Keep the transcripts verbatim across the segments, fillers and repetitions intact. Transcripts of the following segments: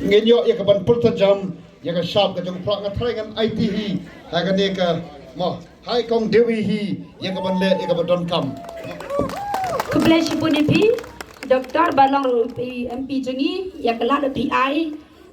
Ngin ïoh ïa ka ban pyrta jam ïa ka shap ka jong u Prah. Nga trai ngan aiti hi ha kane ka mo, hai kong Dewi hi ïa ka ban leh ïa ka ban donkam. Khublei shibun ïa phi Doktor Balong, phi M P jong ngi, ïa ka lad phi ai.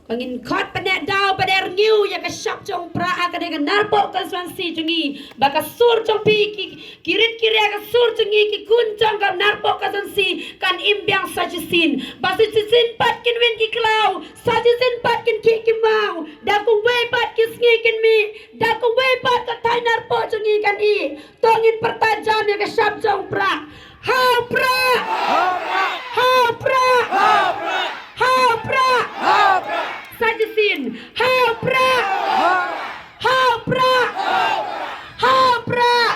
Ba ngin khot pyneh daw pyneh rngiew ïa ka shap jong u Prah ha kane ka Narpuh constituency jong ngi. Ba ka sur jong phi ki, ki rit ki ria ka sur jong ngi ki khun jong ka Narpuh constituency kan im biang sa shisien. Ba sa shisien pat kin win ki khlaw, sa shisien pat kin khih ki maw. Da kumwei pat ki sngi kin mih, da kumwei pat ka thaiñ Narpuh jong ngi kan ih. To ngin pyrta jam ïa ka shap jong u Prah. Ha u Prah! Ha u Prah! Ha u Prah! Sa shisien. Ha u Prah! Ha u Prah! Ha u Prah!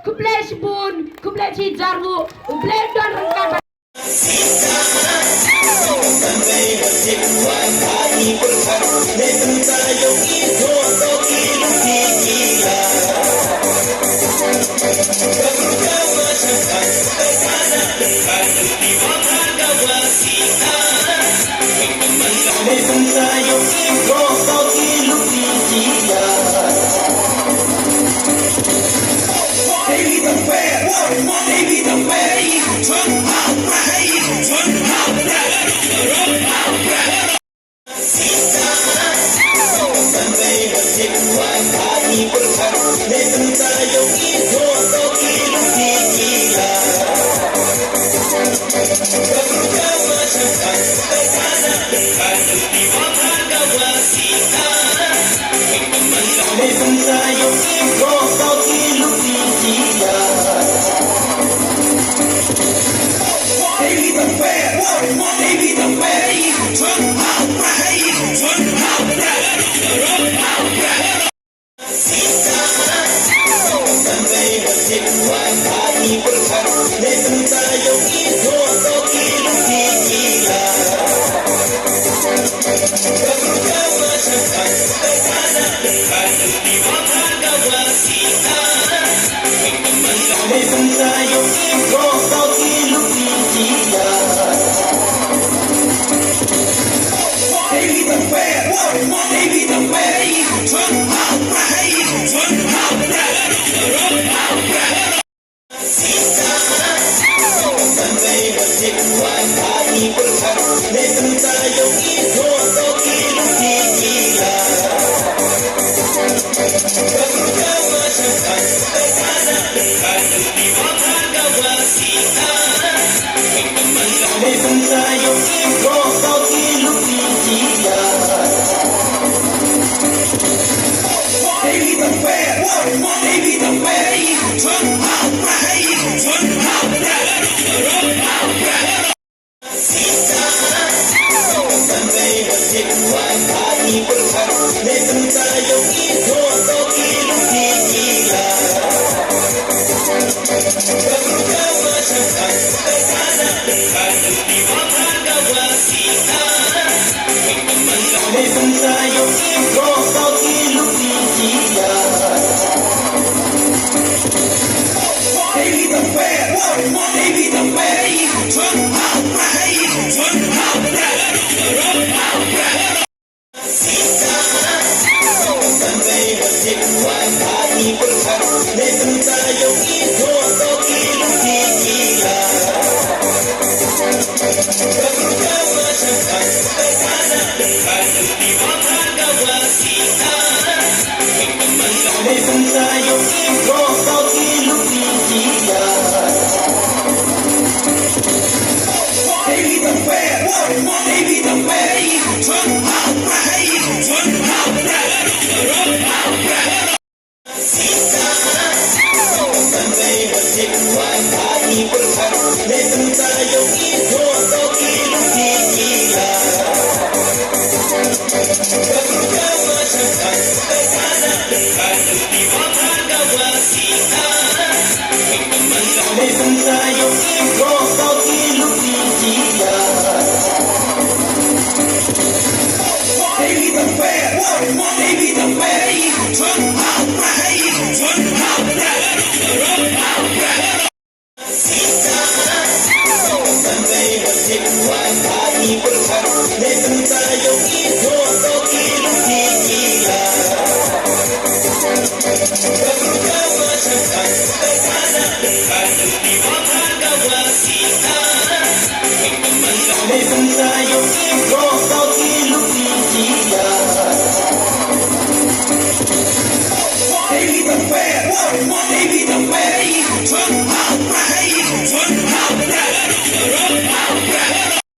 Khublei shibun, khublei shi hajar nguh, U Blei un don ryngkat.